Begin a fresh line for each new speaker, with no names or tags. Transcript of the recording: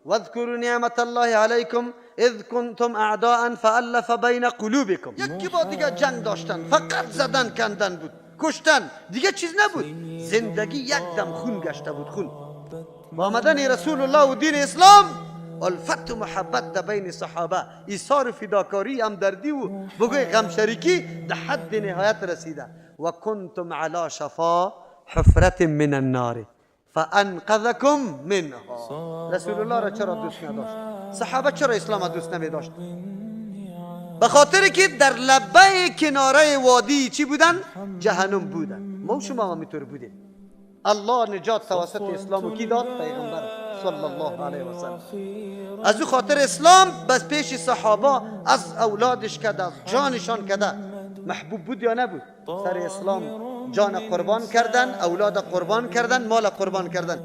واذكروا نعمت الله علیکم اذ کنتم اعداء فالف بین قلوبکم. یکی با دیگه جنگ داشتن، فقط زدن کندن بود، کشتن، دیگه چیز نبود. زندگی یک دم خون گشته بود، خون. با آمدن رسول الله و دین اسلام، الفت و محبت در بین صحابه، ایثار و فداکاری، همدردی و بگوی غم شریکی در حد نهایت رسیده. و کنتم علی شفا حفرت من النار فانقذکم منها. رسول الله را چرا دوست نداشت؟ صحابه چرا اسلام دوست نمی داشت؟ به خاطر که در لبه کناره وادی چی بودن؟ جهنم بودن. ما و شما هم اینطور بودیم. الله نجات توسط اسلام و کی داد؟ پیغمبر صلی الله علیه و سلم. از او خاطر اسلام بس پیش صحابه از اولادش کده، از جانشان کده محبوب بود یا نبود؟ سر اسلام جان قربان کردن، اولاد قربان کردن، مال قربان کردن.